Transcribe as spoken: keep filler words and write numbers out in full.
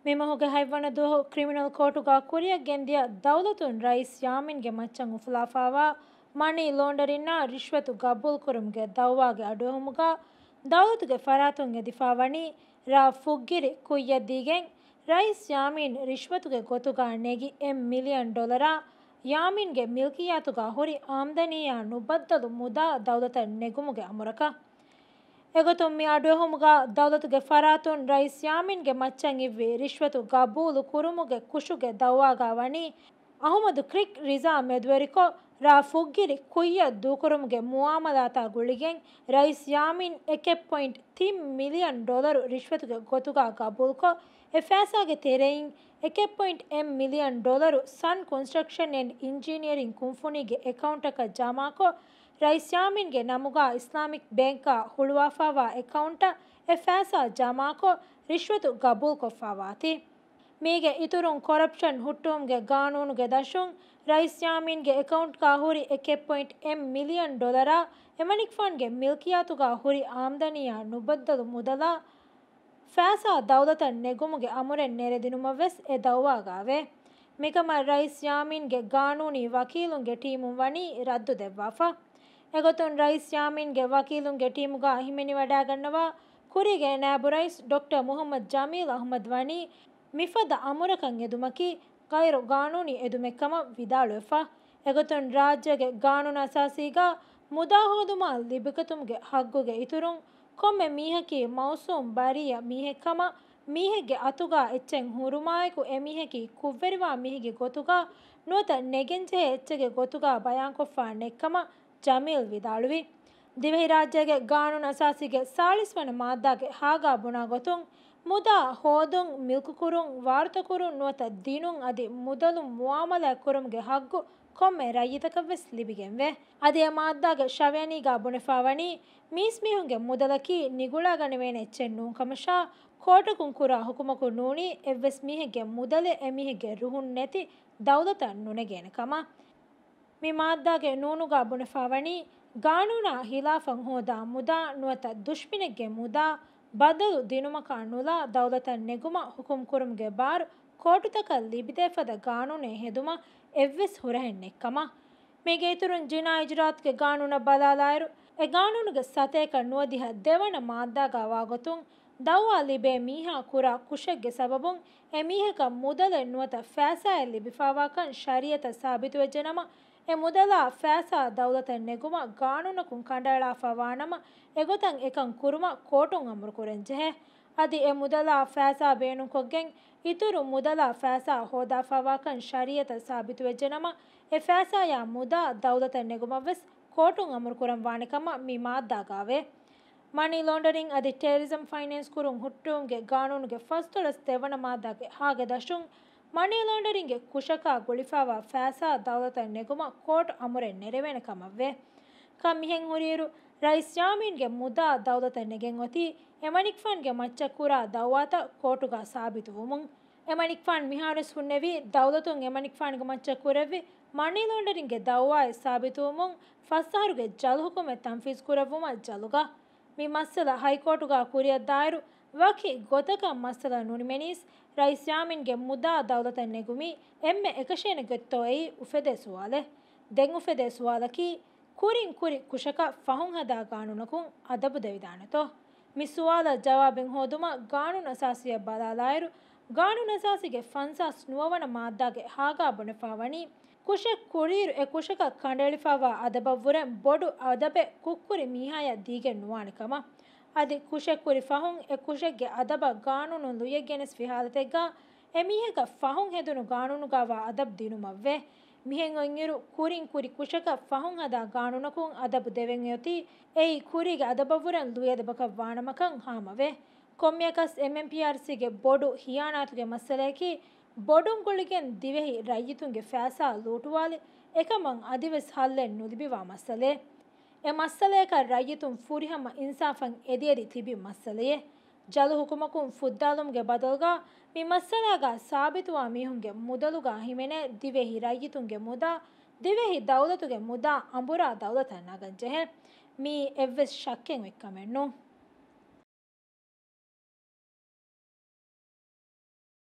މިމަހުގެ ހަތްވަނަ ދުވަހު ކްރިމިނަލް ކޯޓުގާ ކުރިއަށް ގެންދިޔަ ދައުލަތުން ރައީސް ޔާމީންގެ މައްޗަށް އުފުލާފާވާ މަނީ ލޯންޑަރިންއާ ރިޝްވަތު ގަބޫލުކުރުމުގެ ދައުވާގެ އަޑުއެހުމުގާ ދައުލަތުގެ ފަރާތުން އެދިފާވަނީ ރ. ފުއްގިރި ކުއްޔަށްދީގެން ރައީސް ޔާމީން ރިޝްވަތުގެ ގޮތުގާ ނެގި އެއް މިލިއަން ޑޮލަރާ ޔާމީންގެ މިލްކިއްޔާތުގާ ހުރި އާމްދަނީއާ ނުބައްދަލު މުދާ ދައުލަތަށް ނެގުމުގެ އަމުރަކަށް. އެގޮތުން މި އަޑުއެހުމުގާ ދައުލަތުގެ ފަރާތުން ރައީސް ޔާމީންގެ މައްޗަށް އިއްވި ރިޝްވަތު ގަބޫލު ކުރުމުގެ ކުށުގެ ދައުވާގާ ވަނީ އަހުމަދު ކްރިކް ރިޒާ މެދުވެރިކޮށް، ރ. ފުއްގިރި ކުއްޔަށް ދޫކުރުމުގެ މުއާމަލާތާ ގުޅިގެން ރައީސް ޔާމީން އެކެއް ޕޮއިންޓް ތިން މިލިއަން ޑޮލަރު ރިޝްވަތުގެ ގޮތުގާ ގަބޫލުކޮށް، އެ ފައިސާގެ ތެރެއިން އެކެއް ޕޮއިންޓް އެއް މިލިއަން ޑޮލަރު ސަން ކޮންސްޓްރަކްޝަން އެންޑް އިންޖިނިއަރިން ކުންފުނީގެ އެކައުންޓަކަށް ޖަމާކޮށް، ރައީސް ޔާމީންގެ ނަމުގާ އިސްލާމިކް ބޭންކާ ހުޅުވާފާވާ އެކައުންޓަށް އެ ފައިސާ ޖަމާކޮށް، ރިޝްވަތު ގަބޫލުކޮށްފާވާތީ. މީގެ އިތުރުން، ކޮރަޕްޝަން ހުއްޓުވުމުގެ ގާނޫނުގެ ދަށުން ރައީސް ޔާމީންގެ އެކައުންޓްގާ ހުރި އެކެއް ޕޮއިންޓް އެއް މިލިއަން ޑޮލަރާ އެމަނިކުފާންގެ މިލްކިއްޔާތުގާ ހުރި އާމްދަނީއާ ނުބައްދަލު މުދަލާ ފައިސާ ދައުލަތަށް ނެގުމުގެ އަމުރެއް ނެރެދިނުމަށް ވެސް އެ ދައުވާގާވޭ. މިކަމަށް ރައީސް ޔާމީންގެ ގާނޫނީ ވަކީލުންގެ ޓީމުން ވަނީ ރައްދު ދެއްވާފަ. އެގޮތުން ރައީސް ޔާމީންގެ ވަކީލުންގެ ޓީމުގާ ހިމެނިވަޑައިގަންނަވާ ކުރީގެ ނާއިބު ރައީސް ޑޮކްޓަރ މުހައްމަދު ޖަމީލް އަހްމަދު ވަނީ މިފަދަ އަމުރަކަށް އެދުމަކީ ޣައިރު ގާނޫނީ އެދުމެއްކަމަށް ވިދާޅުވެފަ. އެގޮތުން ރާއްޖޭގެ ގާނޫނު އަސާސީގާ މުދާ ހޯދުމާ ލިބިގަތުމުގެ ހައްގުގެ އިތުރުން ކޮންމެ މީހަކީ މައުސޫމް ބަރީއަ މީހެއްކަމަށް މީހެއްގެ އަތުގާ އެއްޗެއް ހުރުމާއެކު އެމީހަކީ ކުށްވެރިވާ މީހެއްގެ ގޮތުގާ ނުވަތަ ނެގެންޖެހޭ އެއްޗެއްގެ ގޮތުގާ ބަޔާންކޮށްފާ ނެތްކަމަށް ޖަމީލް ވިދާޅުވި. ދިވެހިރާއްޖޭގެ ގާނޫނު އަސާސީގެ ސާޅީސް ވަނަ މާއްދާގެ ހާގާ ބުނާ ގޮތުން، މުދާ ހޯދުން، މިލްކުކުރުން، ވާރުތަކުރުން ނުވަތަ ދިނުން އަދި މުދަލުން މުއާމަލާތް ކުރުމުގެ ހައްގު ކޮންމެ ރައްޔިތަކަށް ވެސް ލިބިގެންވޭ. އަދި އެ މާއްދާގެ ށަވިޔަނީގާ ބުނެފާވަނީ، މީސްމީހުންގެ މުދަލަކީ ނިގުޅާގަނެވޭނެ އެއްޗެއް ނޫން ކަމަށާ، ކޯޓަކުން ކުރާ ހުކުމަކުން ނޫނީ އެއްވެސް މީހެއްގެ މުދަލެއް އެމީހެއްގެ ރުހުން ނެތި ދައުލަތަށް ނުނެގޭނެ ކަމަށް. މި މާއްދާގެ ނޫނުގާ ބުނެފާވަނީ، ގާނޫނާ ހިލާފަށް ހޯދާ މުދާ ނުވަތަ ދުޝްމިނެއްގެ މުދާ ބަދަލު ދިނުމަކާ ނުލާ ދައުލަތަށް ނެގުމަށް ހުކުމް ކުރުމުގެ ބާރު ކޯޓުތަކަށް ލިބިދޭފަދަ ގާނޫނެއް ހެދުމަށް އެއްވެސް ހުރަހެއް ނެތްކަމަށް. މީގެ އިތުރުން ޖިނާ އިޖުރާއަތުގެ ގާނޫނަށް ބަލާލާއިރު، އެ ގާނޫނުގެ ސަތޭކަ ނުވަދިހަ ދެވަނަ މާއްދާގާ ވާގޮތުން، ދައުވާ ލިބޭ މީހާ ކުރާ ކުށެއްގެ ސަބަބުން އެ މީހަކަށް މުދަލެއް ނުވަތަ ފައިސާއެއް ލިބިފާވާކަން ޝަރީއަތަށް ސާބިތުވެއްޖެނަމަ، އެ މުދަލާ ފައިސާ ދައުލަތަށް ނެގުމަށް ގާނޫނަކުން ކަނޑައަޅާފާ ވާނަމަ، އެގޮތަށް އެކަން ކުރުމަށް ކޯޓުން އަމުރު ކުރަންޖެހޭ. އަދި އެ މުދަލާ ފައިސާ ބޭނުންކޮށްގެން، އިތުރު މުދަލާ ފައިސާ ހޯދާފާވާކަން ޝަރީއަތަށް ސާބިތުވެއްޖެނަމަ، އެ ފައިސާޔާ މުދާ ދައުލަތަށް ނެގުމަށްވެސް ކޯޓުން އަމުރު ކުރަން ވާނެ ކަމަށް މި މާއްދާގާވޭ. މަނީ ލޯންޑަރިން އަދި ޓެރަރިޒަމް ފައިނޭންސް ކުރުން ހުއްޓުވުމުގެ ގާނޫނުގެ ފަސްދޮޅަސް ދެވަނަ މާއްދާގެ ހާގެ ދަށުން، މަނީ ލޯންޑަރިންގެ ކުށަކާ ގުޅިފާވާ ފައިސާ ދައުލަތަށް ނެގުމަށް ކޯޓު އަމުރެއް ނެރެވޭނެ ކަމަށްވޭ. ކަން މިހެން ހުރިއިރު، ރައީސް ޔާމީންގެ މުދާ ދައުލަތަށް ނެގެން އޮތީ، އެމަނިކުފާންގެ މައްޗަށް ކުރާ ދައުވާތައް ކޯޓުގާ ސާބިތުވުމުން. އެމަނިކުފާނު މިހާރުވެސް ހުންނެވީ، ދައުލަތުން އެމަނިކުފާނުގެ މައްޗަށް ކުރެއްވި މަނީ ލޯންޑަރިންގެ ދައުވާއެއް ސާބިތުވުމުން ފަސް އަހަރުގެ ޖަލު ހުކުމެއް ތަންފީޒު ކުރެއްވުމަށް ޖަލުގަ. މި މައްސަލަ ހައިކޯޓުގާ ކުރިއަށްދާއިރު، ވަކި ގޮތަކަށް މައްސަލަ ނުނިމެނީސް، ރައީސް ޔާމީންގެ މުދާ ދައުލަތަށް ނެގުމީ އެންމެ އެކަށޭނެ ގޮތްތޯއެއީ އުފެދޭ ސުވާލެއް. ދެން އުފެދޭ ސުވާލަކީ، ކުރިން ކުރި ކުށަކަށް ފަހުން ހަދާ ގާނޫނަކުން އަދަބު ދެވިދާނެތޯ؟ މި ސުވާލަށް ޖަވާބެއް ހޯދުމަށް ގާނޫނު އަސާސީއަށް ބަލާލާއިރު، ގާނޫނު އަސާސީގެ ފަންސާސް ނުވަވަނަ މާއްދާގެ ހާގާ ބުނެފާވަނީ، ކުށެއް ކުރިއިރު އެ ކުށަކަށް ކަނޑައެޅިފާވާ އަދަބަށްވުރެން ބޮޑު އަދަބެއް ކުށްކުރި މީހާޔަށް ދީގެން ނުވާނެ ކަމަށް. އަދި ކުށެއް ކުރި ފަހުން އެ ކުށެއްގެ އަދަބަށް ގާނޫނުން ލުޔެއް ގެނެސްފި ހާލަތެއްގާ، އެ މީހަކަށް ފަހުން ހެދުނު ގާނޫނުގާވާ އަދަބު ދިނުމަށްވޭ. މިހެން އޮތްއިރު، ކުރިން ކުރި ކުށަކަށް ފަހުން ހަދާ ގާނޫނަކުން އަދަބު ދެވެން އޮތީ، އެއީ ކުރީގެ އަދަބަށްވުރެން ލުޔެލިބަކަށް ވާނަމަކަން ހާމަވޭ. ކޮންމެއަކަސް އެމްއެމްޕީއާރްސީގެ ބޮޑު ހިޔާނާތުގެ މައްސަލަޔަކީ، ބޮޑުން ގުޅިގެން ދިވެހި ރައްޔިތުންގެ ފައިސާ ލޫޓުވާލި، އެކަމަށް އަދިވެސް ހައްލެއް ނުލިބިވާ މައްސަލައެއް. އެ މައްސަލަޔަކަށް ރައްޔިތުން ފުރިހަމަ އިންސާފަށް އެދިއެދި ތިބި މައްސަލައެއް. ޖަލު ހުކުމަކުން ފުއްދާލުމުގެ ބަދަލުގާ މި މައްސަލާގާ ސާބިތުވާ މީހުންގެ މުދަލުގާ ހިމެނޭ ދިވެހި ރައްޔިތުންގެ މުދާ، ދިވެހި ދައުލަތުގެ މުދާ އަނބުރާ ދައުލަތަށް ނަގަންޖެހޭ. މިއީ އެއްވެސް ޝައްކެއް އޮތް ކަމެއް ނޫން.